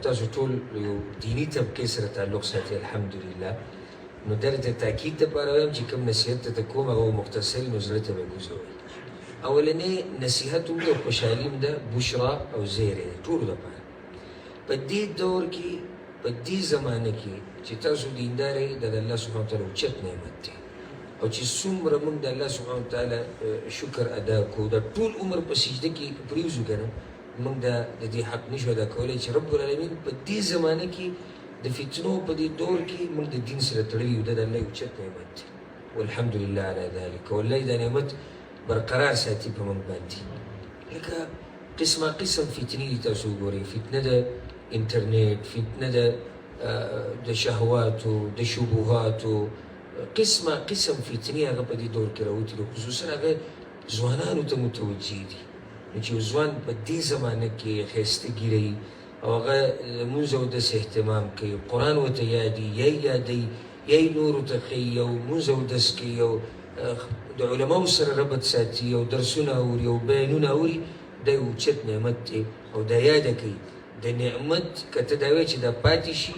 تاسو ټول یو دیني طبقې سره تعلق ساتي، الحمدلله. نو درته تاکید دپاره وایم چې کوم نصیحت ته کوم هغه مختصر، نو زړه ته به کوزوئ. اولنې نصیحت هم ده، خوشحالي هم ده، بشرا او زیری ده ټولو دپاره. په دې دور کې، په دې زمانه کې چې تاسو دیندار یئ، دا د الله سبحانه وتعالی اوچت نعمت دی. او چې څومره موږ د الله سبحانه وتعالی شکر ادا کړو، دا ټول عمر په سجده کې پرېوځو که نه، موږ دا د دې حق نشو ادا کولی چې رب العالمین په دې زمانه کې د فتنو په دې دور کې موږ د دین سره تړلي یو. دا د الله یو اوچت نعمت دی، والحمد لله علی ذلک. والله دا نعمت برقرار ساتي په موږ باندې. لکه قسمه قسم فتنې دي، تاسو وګورئ، فتنه د انټرنیټ، فتنه د شهواتو، د شبهاتو، قسمه قسم فتنې هغه په دې دور کې راوتي دي، خصوصا هغه ځوانانو ته متوجه دي. نو چې یو ځوان په دې زمانه کې ښایسته ږیره وي او هغه لمونځ او اودس اهتمام کوي، قرآن ورته یادي، یا یې یادوي یا یې نورو ته ښیي، او لمونځ او اودس کوي، او د علماو سره ربط ساتي، او درسونه اوري او بیانونه اوري، دا یو اوچت نعمت دی. او دا یاده کوي د نعمت، که ته دا وایې چې دا پاتې شي،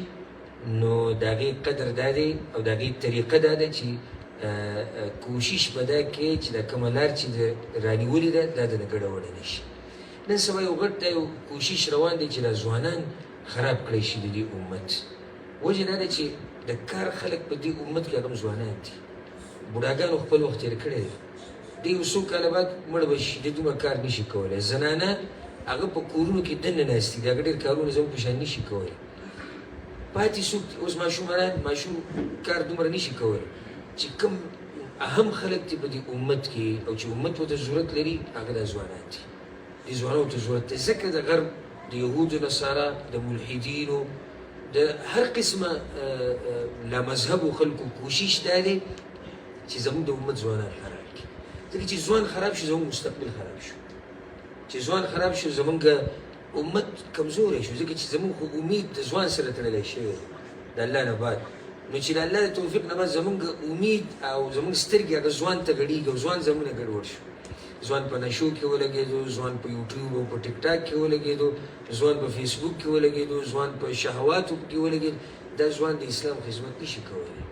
نو د هغې قدر دا دی او د هغې طریقه دا ده چې کوشش به دا کوې چې دا کومه لار چې د رانیولې ده، دا د نه ګډه وډه نه شي. نن سبا یو غټ دا یو کوشش روان دی چې دا ځوانان خراب کړی شي د دې امت. وجه دا ده چې د کار خلک په دې امت کې هغه هم ځوانان دي. بوډاګانو خپل وخت تېر کړی دی، دی یو څو کاله بعد مړ به شي، دی دومره کار نشي کولی. زنانه هغه په کورونو کې دننه ناستې دي، هغه ډېر کارونه زموږ په شان نشي کولی. پاتې څوک؟ اوس ماشومان، ماشوم کار دومره نشي کولی. چې کوم اهم خلک دي په دې امت کې او چې امت ورته ضرورت لري، هغه دا ځوانان دي. دې ځوانانو ته ضرورت دی، ځکه د غرب، د یهودو، نصارا، د ملحدینو، د هر قسمه لامذهبو خلکو کوشش دا دی چې زموږ د امت ځوانان خراب کړي. ځکه چې ځوان خراب شو، زموږ مستقبل خراب شو. چې ځوان خراب شو، زموږ امت کمزوری شو، ځکه چې زموږ خو امید د ځوان سره تړلی شوی دی د الله نه بعد. نو چې د الله د توفیق نه بعد زموږ امید او زموږ سترګې هغه ځوان ته غړېږي، او ځوان زموږ نه ګډوډ شو. ځوان په نشو کې ولګېدو، ځوان په یوټیوب او په ټیک ټاک کې ولګېدو، ځوان په فیسبوک کې ولګېدو، ځوان په شهواتو کې ولګېدو. دا ځوان د اسلام خدمت نشي کولی.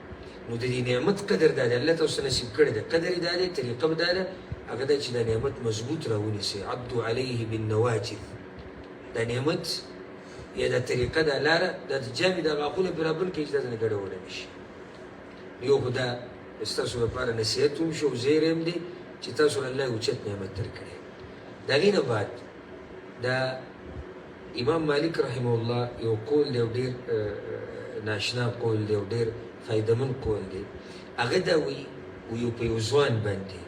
نو د دې نعمت قدر دا دی، الله تاسو نصیب کړی دی، قدر یې دا دی، طریقه به دا ده، هغه دا چې دا نعمت مضبوط راونیسئ. عبدو علیه بالنواجذ. دا نعمت یا دا طریقه، دا لاره، دا د جامې دا غاښونه پرې رابند کړئ چې دا ځنې ګډه وډه نه شي. یو خو دا ستاسو لپاره نصیحت هم شو او زیری هم دی چې تاسو له الله اوچت نعمت درکړی. د هغې نه بعد دا امام مالک رحمه الله یو قول دی، او ډېر ناشنا قول دی او ډېر فایدهمن قول دی. هغه دا وایي، یو په یو ځوان باندې،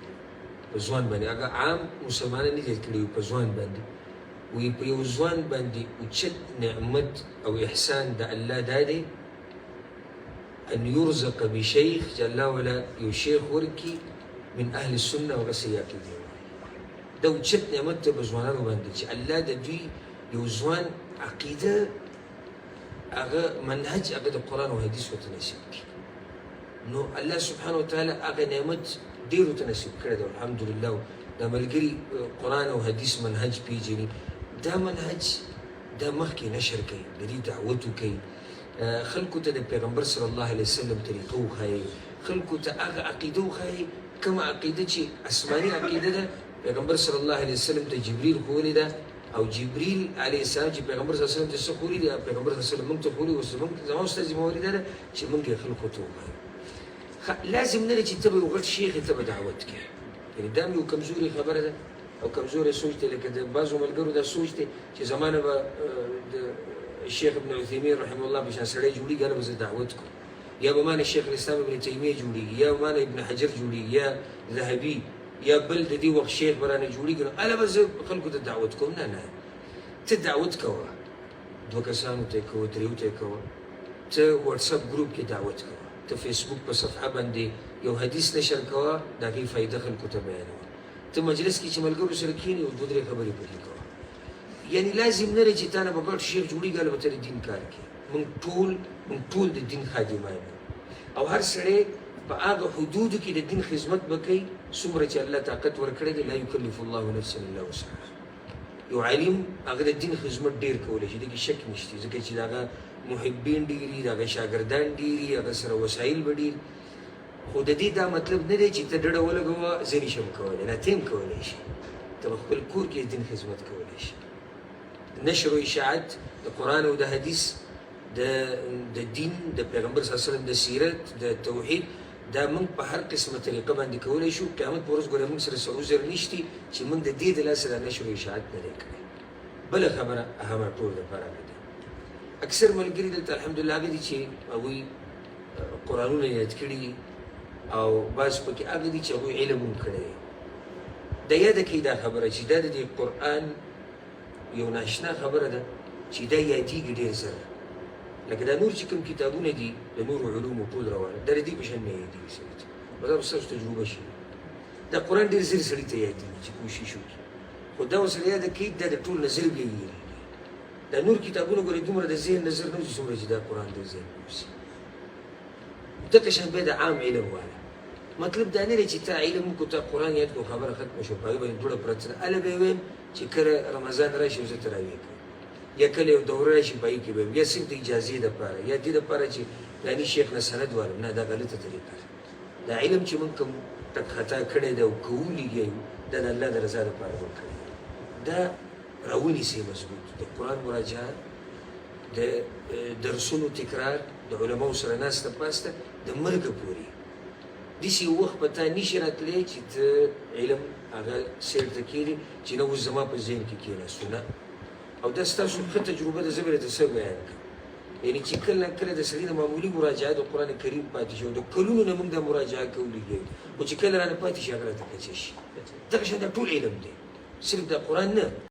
په ځوان باندې، هغه عام مسلمانان نه دي کړي، په ځوان باندې وایي، په یو ځوان باندې اوچت نعمت او احسان د الله دا دی ان يرزق بشيخ، چې الله ولا یو شیخ ورکي من اهل السنه او غسي عقیده. دا اوچت نعمت دی په ځوانانو باندې چې الله د دوی یو ځوان عقیده، هغه منهج، هغه د قرآن او حدیث ورته نصیب کړي. نو الله سبحانه وتعالی هغه نعمت ډېرو ته نصیب کړی دی، الحمدلله. دا ملګري قرآن او حدیث منهج پیژني، دا منهج دا مخکې نشر کوي، د دې دعوت وکوي خلکو ته، د پیغمبر صلی الله علیه وسلم طریقه وښایي خلکو ته، هغه عقیده وښایي کومه عقیده چې آسماني عقیده ده، پیغمبر صلی الله علیه وسلم ته جبریل ښوولې ده. او جبریل علیه السلام چې پیغمبر صلی الله علیه وسلم ته څه ښوولي دي، پیغمبر صلی الله علیه وسلم موږ ته ښوولي. اوس زموږ زما ستا ذمهواري دا ده چې موږ یې خلکو ته وښایو. لازم نه ده چې ته به یو غټ شیخ ته به دعوت کوې، یعنې دا هم یو کمزوري خبره ده او کمزوری سوچ دی. لکه د بعضو ملګرو دا سوچ دی چې زمانه به د شیخ ابن عثیمین رحمه الله په شان سړی جوړېږي، هله به زه دعوت کوم، یا به مانه شیخ الاسلام ابن تیمیه جوړېږي، یا به مانه ابن حجر جوړېږي، یا ذهبي، یا بل د دې وخت شیخ به رانه جوړېږي، نو هله به زه خلکو ته دعوت کوم. نه نه، ته دعوت کوه، دوه کسانو ته یې کوه، دریو ته یې کوه، ته واتساپ ګروپ کې دعوت کوه، ته فیسبوک په صفحه باندې یو حدیث نشر کوه، د هغې فایده خلکو ته بیانوه، ته مجلس کې چې ملګرو سره کښېنې او دوه درې خبرې پکې کوه. یعنی لازم نه دی چې تا نه به غټ شیخ جوړېږي، هله به ته د دین کار کوې. موږ ټول د دین خادمان یو، او هر سړی په هغه حدودو کې د دین خدمت به کوي څومره چې الله طاقت ورکړی دی. لا یکلف الله نفسا الا وسعها. یو عالم هغه د دین خدمت ډېر کولی شي، دې کې شک نشته، ځکه چې د هغه محبین ډېر دي، د هغه شاګردان ډېر دي، هغه سره وسایل به ډېر. خو د دې دا مطلب نه دی چې ته ډډه ولګوه زه نه شم کولی، نه، ته هم کولی شي، ته په خپل کور کې د دین خدمت کولی شي. نشر و اشاعت د قرآن او د حدیث، د دین، د پیغمبر صلی الله علیه وسلم د سیرت، د توحید، دا موږ په هر قسمه طریقه باندې کولی شو. قیامت په ورځ ګوره موږ سره څه عذر نشتي چې موږ د دې د لاسه دا نشر و اشاعت نه دی کړی. بله خبره اهمه ټول دپاره ده، اکثر ملګري دلته الحمدلله هغه دي چې هغوی قرآنونه یاد کړي دي او بعض پکې هغه دي چې هغوی علم هم کړی دی. دا یاده کړئ دا خبره چې دا د دې قرآن یو ناشنا خبره ده چې دا یادېږي ډېر زر، لکه دا نور چې کوم کتابونه دي د نورو علومو ټول روانه دا د دې په شان نه یادېږي سړي ته. دا به ستاسو تجربه شي. دا قرآن ډېر زر سړي ته یادېږي چې کوشش وکړي، خو دا ورسره یاده کړئ دا د ټول نظر بیا یادېږي. دا نور کتابونه ګورې دومره د ذهن نظر نه وځي څومره چې دا قرآن د ذهن وځي. دغه شان بیا د عام علم والا مطلب دا نه دی چې تا علم وکړو، تا قرآن یاد کړو، خبره ختمه شوه، په هغې باندې دوړه پرته ده. هله به یې ویم چې کله رمضان راشي زه تراویح کوم، یا کله یو دوره راشي په هغې کې به یم، یا صرف د اجازې دپاره، یا دې دپاره چې فلاني شیخ نه سند والم. نه، دا غلطه طریقه ده. دا علم چې موږ کوم ټک خطا کړی دی او کوو لګیا یو، دا د الله د رضا دپاره موږ کړی دی. دا راونیسئ مضبوط، د قرآن مراجعه، د درسونو تکرار، د علماو سره ناسته پاسته د مرګه پورې. داسې یو وخت به تا نشي راتلی چې ته علم هغه سیر ته کښېنې چې نه اوس زما په ذهن کې کښېناستو، نه. او دا ستاسو ښه تجربه ده، زه به درته څه بیان کړم. یعنې چې کله نا کله د سړي د معمولي مراجعه د قرآن کریم پاتې شي، او د کلونو نه موږ دا مراجعه کوو لګیا یو، خو چې کله رانه پاتې شي هغه راته کچه شي. دغه شان دا ټول علم دی، صرف دا قرآن نه.